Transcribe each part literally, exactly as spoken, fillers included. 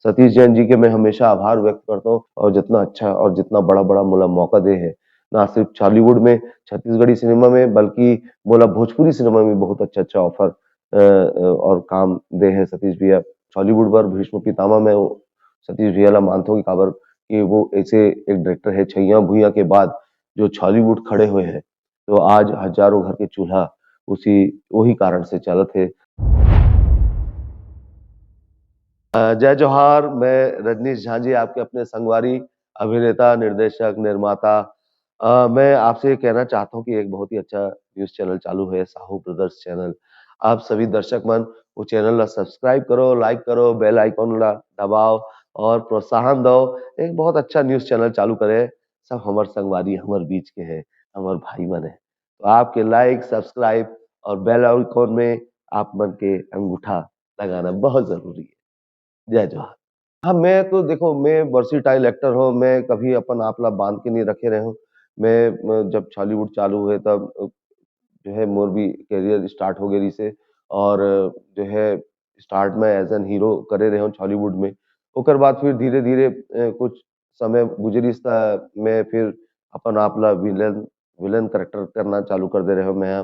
सतीश जैन जी के मैं हमेशा आभार व्यक्त करता हूँ, और जितना अच्छा और जितना बड़ा बड़ा मोला मौका दे है, ना सिर्फ छॉलीवुड में, छत्तीसगढ़ी सिनेमा में, बल्कि मोला भोजपुरी सिनेमा में बहुत अच्छा अच्छा ऑफर और काम दे है सतीश भैया। छॉलीवुड पर भीष्म पितामह मैं सतीश भैया ला मानता हूँ कि काबर कि वो ऐसे एक डायरेक्टर है, छैया भुइया के बाद जो छॉलीवुड खड़े हुए हैं, तो आज हजारों घर के चूल्हा उसी, वही कारण से चलत है। अ, जय जोहार, मैं रजनीश झांझी, आपके अपने संगवारी, अभिनेता, निर्देशक, निर्माता। अ, मैं आपसे ये कहना चाहता हूँ कि एक बहुत ही अच्छा न्यूज़ चैनल चालू है, साहू ब्रदर्स चैनल। आप सभी दर्शक मन वो चैनल ला सब्सक्राइब करो, लाइक करो, बेल आइकन ला दबाओ और प्रोत्साहन दो। एक बहुत अच्छा न्यूज़ चैनल चालू करे, सब हमर संगवारी, हमर बीच के है, हमर भाई मन है। तो आपके लाइक, सब्सक्राइब और बेल आइकन में आप मन के अंगूठा लगाना बहुत जरूरी है। जय जोहार। हाँ, मैं तो देखो, मैं वर्सेटाइल एक्टर हूँ, मैं कभी अपन आप ला बांध के नहीं रखे रहे हूँ। मैं, मैं जब छॉलीवुड चालू हुए तब, अ, जो है मोर भी करियर स्टार्ट हो गए रहिसे और, अ, जो है स्टार्ट में एज एन हीरो करे रहे हूँ छॉलीवुड में। ओकर बाद फिर धीरे-धीरे, अ, कुछ समय गुजरिस त मैं फिर अपन आप ला विलेन, विलेन कैरेक्टर करना चालू कर दे रहे हूँ मैं।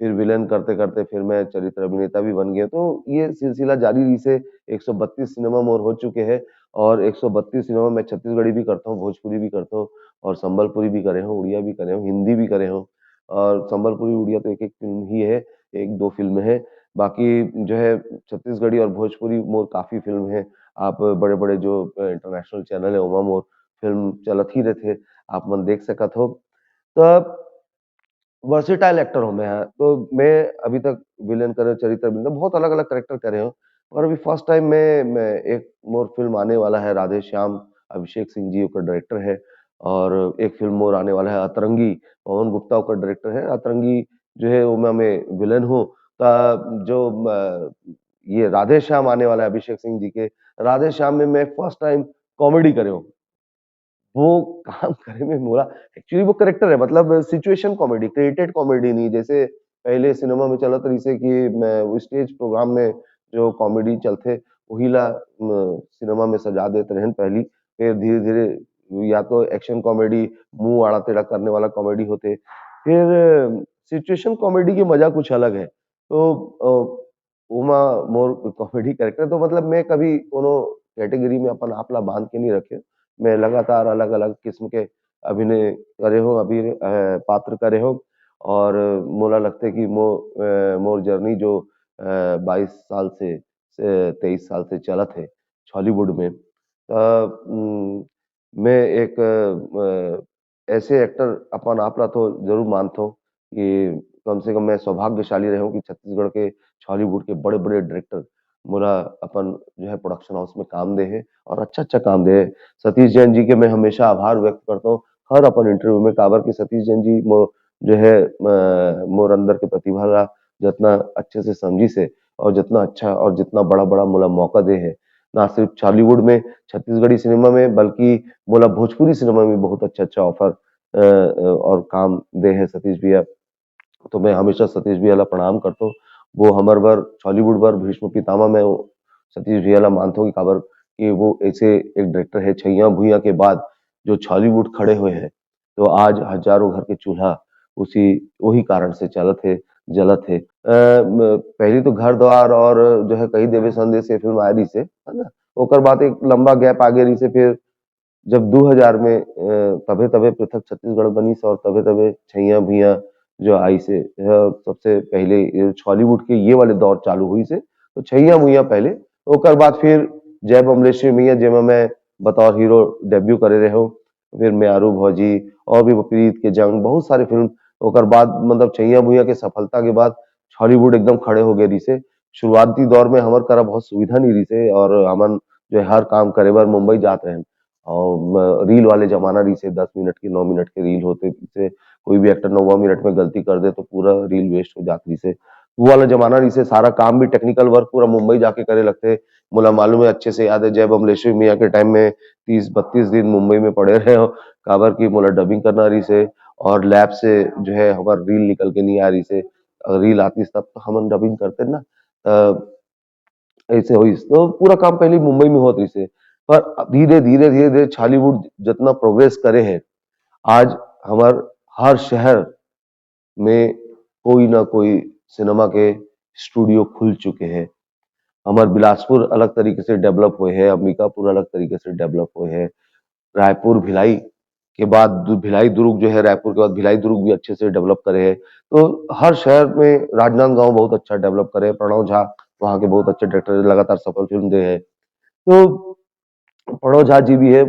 फिर विलेन करते-करते फिर मैं चरित्र अभिनेता भी बन गया। तो ये सिलसिला जारी रहिसे, एक सौ बत्तीस सिनेमा मोर हो चुके हैं और एक सौ बत्तीस सिनेमा मैं छत्तीसगढ़ी भी करता हूँ, भोजपुरी भी करता हूँ और संबलपुरी भी करे हूँ, उड़िया भी करे हूँ, हिंदी भी करे हूँ और संबलपुरी उड़िया तो एक-एक फिल्म ही है, एक दो फिल्म है। बाकी जो है छत्तीसगढ़ी और भोजपुरी मोर काफ़ी फिल्म है। आप बड़े-बड़े जो, अ, इंटरनेशनल चैनल है, ओमा मोर फिल्म चलत ही रहिथे, आप मन देख सकत हो। त वर्सेटाइल एक्टर हूँ मैं, हाँ। तो मैं अभी तक विलेन करे हूँ, चरित्र अभिनेता, बहुत अलग-अलग कैरेक्टर करे हूँ। और अभी फर्स्ट टाइम मैं, मैं एक मोर फिल्म आने वाला है राधे श्याम, अभिषेक सिंह जी ओकर डायरेक्टर है। और एक फिल्म मोर आने वाला है अतरंगी, पवन गुप्ता ओकर डायरेक्टर है। अतरंगी जो है ओमा मैं विलेन हूँ। त जो, अ, ये राधे श्याम आने वाला है अभिषेक सिंह जी के, राधे श्याम में मैं फर्स्ट टाइम कॉमेडी करे हूँ। वो काम करे में मोला, एक्चुअली वो कैरेक्टर है, मतलब सिचुएशन कॉमेडी, क्रिएटेड कॉमेडी नहीं, जैसे पहले सिनेमा में चलत रहिसे कि मैं वो स्टेज प्रोग्राम में जो कॉमेडी चलथे, वही ला, म, सिनेमा में सजा देत रहन पहली। फिर धीरे-धीरे या तो एक्शन कॉमेडी, मुँह आड़ा-टेढ़ा करने वाला कॉमेडी होथे, फिर सिचुएशन कॉमेडी के मजा कुछ अलग है। तो, अ, ओमा मोर कॉमेडी कैरेक्टर, तो मतलब मैं कभी कोनो कैटेगरी में अपन आप ला बांध के नहीं रखे। मैं लगातार अलग-अलग किस्म के अभिनय करे हूँ, अभी, अ, पात्र करे हूँ और मोला लगथे कि मो-, अ, मोर जर्नी जो, अ, बाईस साल से, से तेईस साल से चलत है छॉलीवुड में। त, उम, मैं एक, अ, ऐसे एक्टर अपन आप ला तो जरूर मानथो कि कम से कम मैं सौभाग्यशाली रहे हूँ कि छत्तीसगढ़ के छॉलीवुड के बड़े-बड़े डायरेक्टर मोला अपन जो है प्रोडक्शन हाउस में काम दे हे और अच्छा-अच्छा काम दे हे। सतीश जैन जी के मैं हमेशा आभार व्यक्त करता हूँ। हर अपन इंटरव्यू में, काबर कि सतीश जैन जी मोर जो है, अ, मोर अंदर के प्रतिभा ला जितना अच्छे से समझिस हे और जितना अच्छा और जितना बड़ा-बड़ा मोला मौका दे हे, ना सिर्फ छॉलीवुड में, छत्तीसगढ़ी सिनेमा में, बल्कि मोला भोजपुरी सिनेमा में बहुत अच्छा-अच्छा ऑफर, अ, अ, और काम दे हे सतीश भैया। तो मैं हमेशा सतीश भैया ला प्रणाम करथों। वो हमर बर, छॉलीवुड बर भीष्म पितामह मैं वो सतीश भैया ला मानथों कि काबर कि वो ऐसे एक डायरेक्टर है, छैया भुइयां के बाद जो छॉलीवुड खड़े हुए हैं, तो आज हजारों घर के चूल्हा उसी, वही कारण से चलत हे, जलत हे। अ, म-, पहली तो घर द्वार और जो है कही देवे संदेश ये फिल्म आए रहिसे, है ना? ओकर बाद एक लंबा गैप आगे रहिसे, फिर जब दो हज़ार में, अ, तभे तभे पृथक छत्तीसगढ़ बनिस और तभे तभे छैया भुइयां जो आइसे, यह सबसे पहले ये छॉलीवुड के ये वाले दौर चालू हुइसे, तो छैया भुइयां पहले, ओकर बाद फिर जय बमलेश्वरी मैया, जेमा मैं बतौर हीरो डेब्यू करे रहे हूँ, फिर म्यारू भौजी और भी प्रीत के जंग, बहुत सारे फिल्म। ओकर बाद मतलब छैया भुइयां के सफलता के बाद छॉलीवुड एकदम खड़े हो गए रहिसे। शुरुआती दौर में हमर करा बहुत सुविधा नहीं रहिसे और हमन जो है हर काम करे बर मुंबई जात रहेन। और म-, रील वाले जमाना रहिसे, दस मिनट के, नौ मिनट के रील होते रहिसे, कोई भी एक्टर नौवा मिनट में गलती कर दे तो पूरा रील वेस्ट हो जात रहिसे। वो वाला जमाना रहिसे, सारा काम भी टेक्निकल वर्क पूरा मुंबई जाके करे लगथे। मोला मालूम है, अच्छे से याद है, जय बमलेश्वरी मैया के टाइम में तीस बत्तीस दिन मुंबई में पड़े रहे हो, काबर कि मोला डबिंग करना रहिसे और लैब से जो है हमार रील निकल के नहीं आ रहिसे। अगर रील आतीस तब तो हमन डबिंग करते ना। त ऐसे होइस। तो पूरा काम पहले मुंबई में होत रहिसे, पर धीरे धीरे धीरे धीरे छॉलीवुड जितना प्रोग्रेस करे है, आज हमार हर शहर में कोई ना कोई सिनेमा के स्टूडियो खुल चुके हैं। हमार बिलासपुर अलग तरीके से डेवलप हुए है, अंबिकापुर अलग तरीके से डेवलप हुए है, रायपुर, भिलाई के बाद दु-, भिलाई दुर्ग जो है, रायपुर के बाद भिलाई दुर्ग भी अच्छे से डेवलप करे है। तो हर शहर में राजनांदगांव बहुत अच्छा डेवलप करे है, प्रणव झा वहाँ के बहुत अच्छे डायरेक्टर, लगातार सफल फिल्म दे है। तो प्रणव झा जी भी है,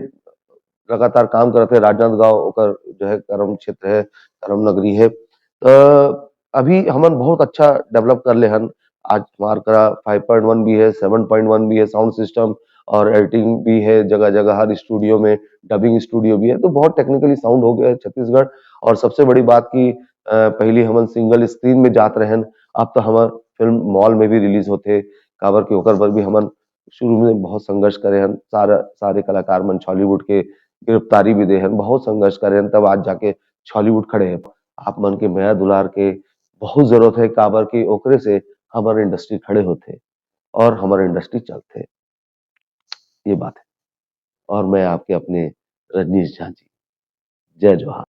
लगातार काम करत है। राजनांदगांव ओकर जो है कर्म क्षेत्र है, कर्म नगरी है। तो अभी हमन बहुत अच्छा डेवलप कर ले हन। आज हमार करा फाइव पॉइंट वन भी है, सेवन पॉइंट वन भी है, साउंड सिस्टम और एडिटिंग भी है जगह जगह, हर स्टूडियो में डबिंग स्टूडियो भी है। तो बहुत टेक्निकली साउंड हो गया है छत्तीसगढ़। और सबसे बड़ी बात कि अ, पहली हमन सिंगल स्क्रीन में जात रहन, अब तो हमार फिल्म मॉल में भी रिलीज होते, काबर के ओकर बर भी हमन शुरू में बहुत संघर्ष करे हन। सारा सारे कलाकार मन छॉलीवुड के गिरफ्तारी भी दे हन, बहुत संघर्ष करे हन, तब आज जाके छॉलीवुड खड़े है। आप मन के मया दुलार के बहुत जरूरत है, काबर के ओकरे से हमार इंडस्ट्री खड़े होते और हमार इंडस्ट्री चलते। ये बात है। और मैं आपके अपने रजनीश झा जी, जय जोहार।